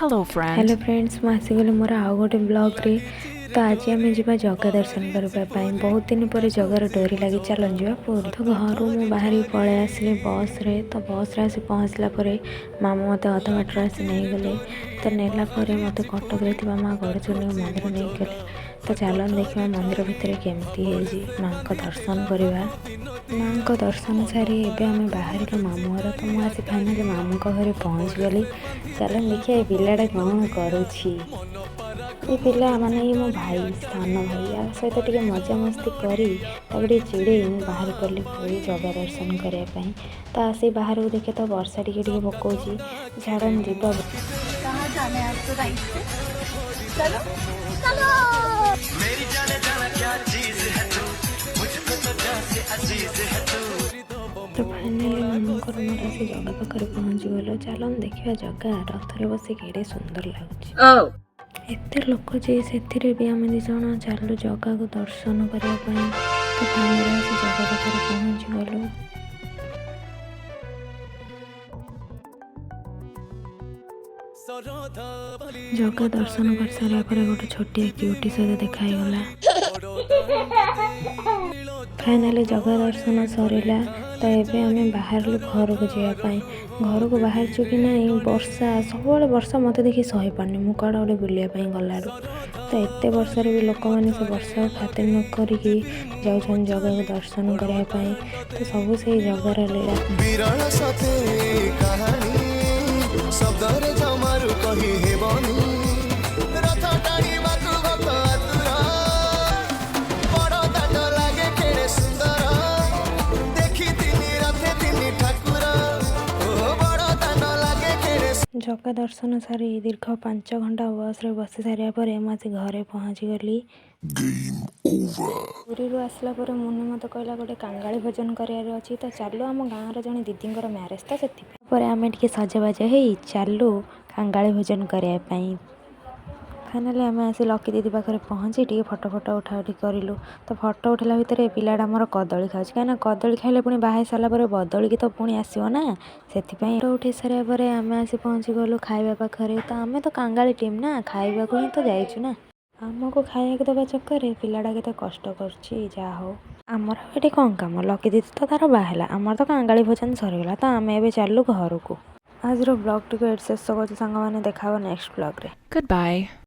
Hello, friend. Hello friends, ମୁଁ ଆସିଗଲି ମୋର ଆଉ ଗୋଟେ ବ୍ଲଗ୍ରେ। ତ ଆଜି ଆମେ ଯିବା ଜଗା ଦର୍ଶନ କରିବା ପାଇଁ। ବହୁତ ଦିନ ପରେ ଜଗାର ଡୋରି ଲାଗି, ଚାଲନ୍ତୁ ଯିବା ପୁରୀ। ତ ଘରୁ ମୁଁ ବାହାରିକି ପଳେଇ ଆସିଲି ବସ୍ରେ। ତ ବସ୍ରେ ଆସି ପହଞ୍ଚିଲା ପରେ ମାମୁଁ ମୋତେ ଅଧା ବାଟରେ ଆସି ନେଇଗଲେ। ତ ନେଲା ପରେ ମୋତେ କଟକରେ ଥିବା ମା ଗଡ଼ଚଣ୍ଡୀ ମନ୍ଦିର ନେଇଗଲେ। ତ ଚାଲନ୍ତୁ ଦେଖିବା ମନ୍ଦିର ଭିତରେ କେମିତି ହେଇଛି, ମାଆଙ୍କ ଦର୍ଶନ କରିବା। ମାଆଙ୍କ ଦର୍ଶନ ସାରି ଏବେ ଆମେ ବାହାରିଲୁ ମାମୁଁ ଘର। ତ ମୁଁ ଆସି ଫାଇନାଲି ମାମୁଁଙ୍କ ଘରେ ପହଞ୍ଚିଗଲି। ଚାଲନ୍ତୁ ଦେଖିବା ଏ ପିଲାଟା କ'ଣ କରୁଛି। ଏ ପିଲା ମାନେ ଇଏ ମୋ ଭାଇ, ସାନ ଭାଇ। ୟା ସହିତ ଟିକେ ମଜାମସ୍ତି କରି, ତାକୁ ଟିକେ ଚିଡ଼େଇ ମୁଁ ବାହାରି ପଡ଼ିଲି ପୁରୀ ଜଗା ଦର୍ଶନ କରିବା ପାଇଁ। ତ ଆସି ବାହାରକୁ ଦେଖେ ତ ବର୍ଷା ଟିକେ ଟିକେ ପକଉଛି। ଛାଡ଼ନ୍ତୁ, ଯିବା। कहाँ जाना है आपको राइट से? चलो चलो। मेरी जाने जाना क्या चीज है तू, मुझको तो जान से अजीज है तू। ତ ଫାଇନାଲି ମାମୁଁଙ୍କର ମୋର ଆସି ଜଗା ପାଖରେ ପହଞ୍ଚିଗଲୁ। ଚାଲନ୍ତୁ ଦେଖିବା, ଜଗା ରଥରେ ବସି କେଡ଼େ ସୁନ୍ଦର ଲାଗୁଛି। ଏତେ ଲୋକ ଯେ ସେଥିରେ ବି ଆମେ ଦୁଇ ଜଣ ଚାଲୁ ଜଗାକୁ ଦର୍ଶନ କରିବା ପାଇଁ। ତ ଫାଇନାଲି ଆସି ଜଗା ପାଖରେ ପହଞ୍ଚିଗଲୁ। ଜଗା ଦର୍ଶନ କରିସାରିଲା ପରେ ଗୋଟେ ଛୋଟିଆ କ୍ୟୁଟି ସହିତ ଦେଖା ହେଇଗଲା। ଫାଇନାଲି ଜଗା ଦର୍ଶନ ସରିଲା। ତ ଏବେ ଆମେ ବାହାରିଲୁ ଘରକୁ ଯିବା ପାଇଁ। ଘରକୁ ବାହାରିଛୁ କି ନାହିଁ, ବର୍ଷା। ସବୁବେଳେ ବର୍ଷା ମୋତେ ଦେଖି ସହିପାରୁନି। ମୁଁ କୁଆଡ଼େ ଗୋଟେ ବୁଲିବା ପାଇଁ ଗଲାବେଳକୁ, ତ ଏତେ ବର୍ଷାରେ ବି ଲୋକମାନେ ସେ ବର୍ଷାକୁ ଖାତିର ନ କରିକି ଯାଉଛନ୍ତି ଜଗାକୁ ଦର୍ଶନ କରିବା ପାଇଁ। ତ ସବୁ ସେଇ ଜଗାର ଲୀଳା। ବିରଳ ସତେ କାହାଣୀ, ଶବ୍ଦରେ ଜମାରୁ କହି ହେବନି। ରଥ ଟାଣିବାକୁ ଭକ୍ତ ଆତୁର, ବଡ଼ ଦାଣ୍ଡ ଲାଗେ କେଡ଼େ ସୁନ୍ଦର। ଦେଖିଥିଲି ରଥେ ତିନି ଠାକୁର, ଓ ବଡ଼ ଦାଣ୍ଡ ଲାଗେ କେଡ଼େ ଜଗା ଦର୍ଶନ ସାରି ଦୀର୍ଘ 5 ଘଣ୍ଟା ବସ୍ରେ ବସି ସାରିବା ପରେ ମୁଁ ଆସି ଘରେ ପହଞ୍ଚିଗଲି। ପୁରୀରୁ ଆସିଲା ପରେ ମୁନି ମୋତେ କହିଲା, ଗୋଟେ କାଙ୍ଗାଳି ଭୋଜନ କରିବାର ଅଛି, ତ ଚାଲୁ, ଆମ ଗାଁର ଜଣେ ଦିଦିଙ୍କର ମ୍ୟାରେଜ୍, ତ ସେଥିପାଇଁ। ପରେ ଆମେ ଟିକେ ସଜବାଜ ହେଇ ଚାଲୁ କାଙ୍ଗାଳି ଭୋଜନ କରିବା ପାଇଁ। ଫାଇନାଲି ଆମେ ଆସି ଲକି ଦିଦି ପାଖରେ ପହଞ୍ଚି ଟିକେ ଫଟୋ ଫଟୋ ଉଠା ଉଠି କରିଲୁ। ତ ଫଟୋ ଉଠେଇଲା ଭିତରେ ପିଲାଟା ଆମର କଦଳୀ ଖାଉଛି, କାହିଁକିନା କଦଳୀ ଖାଇଲେ ପୁଣି ବାହା ହେଇ ସାରିଲା ପରେ ବଦଳିକି ତ ପୁଣି ଆସିବ ନା, ସେଥିପାଇଁ। ଫଟୋ ଉଠେଇ ସାରିବା ପରେ ଆମେ ଆସି ପହଞ୍ଚିଗଲୁ ଖାଇବା ପାଖରେ। ତ ଆମେ ତ କାଙ୍ଗାଳି ଟିମ୍ ନା, ଖାଇବାକୁ ହିଁ ତ ଯାଇଛୁ ନା। ଆମକୁ ଖାଇବାକୁ ଦେବା ଚକ୍କରରେ ପିଲାଟା କେତେ କଷ୍ଟ କରୁଛି। ଯାହା ହଉ, ଆମର ଏଠି କ'ଣ କାମ? ଲକି ଦିଦି ତ ତାର ବାହା ହେଲା, ଆମର ତ କାଙ୍ଗାଳି ଭୋଜନ ସରିଗଲା। ତ ଆମେ ଏବେ ଚାଲିଲୁ ଘରକୁ। ଆଜିର ବ୍ଲଗ୍ଟିକୁ ଏଠି ଶେଷ କରୁଛି ସାଙ୍ଗମାନେ, ଦେଖା ହେବ ନେକ୍ସଟ ବ୍ଲଗ୍ରେ। Goodbye.